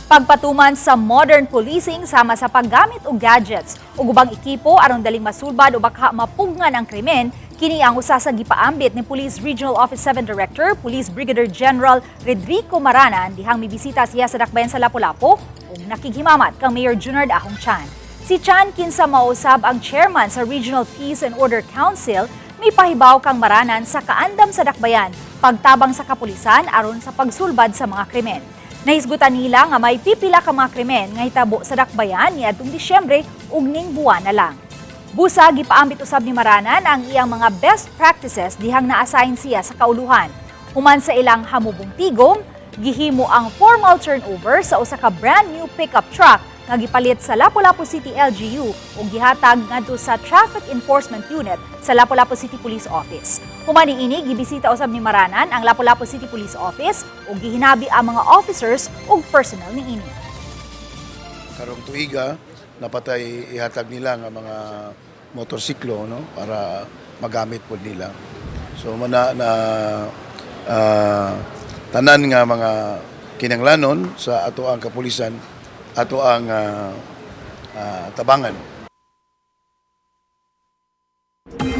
Pagpatuman sa modern policing sama sa paggamit og gadgets ug ubang ekipo aron daling masulbad o baka mapugngan ang krimen, kini ang usa sa gipaambit ni Police Regional Office 7 Director, Police Brigadier General Redrico Maranan, dihang mibisita siya sa dakbayan sa Lapu-Lapu ug nakighimamat kang Mayor Junard Ahong Chan. Si Chan, kinsa mausab ang chairman sa Regional Peace and Order Council, may pahibaw kang Maranan sa kaandam sa dakbayan pagtabang sa kapulisan aron sa pagsulbad sa mga krimen. Nahisgutan nila nga may pipila ka mga krimen nga hitabo sa dakbayan niadtong Disyembre ug ning buwan na lang. Busa, gipaambit usab ni Maranan ang iyang mga best practices dihang na-assign siya sa kauluhan. Human sa ilang hamubong tigom, gihimo ang formal turnover sa usa ka brand new pickup truck nga gipalit sa Lapu-Lapu City LGU ug gihatag ngadto sa Traffic Enforcement Unit sa Lapu-Lapu City Police Office. Human niini, gibisita usab ni Maranan ang Lapu-Lapu City Police Office ug gihinabi ang mga officers ug personnel niini. Karong tuiga napatay ihatag nila nga mga motorsiklo, no, para magamit pod nila. So mana na tanan nga mga kinanglanon sa ato ang kapulisan, ato ang tabangan.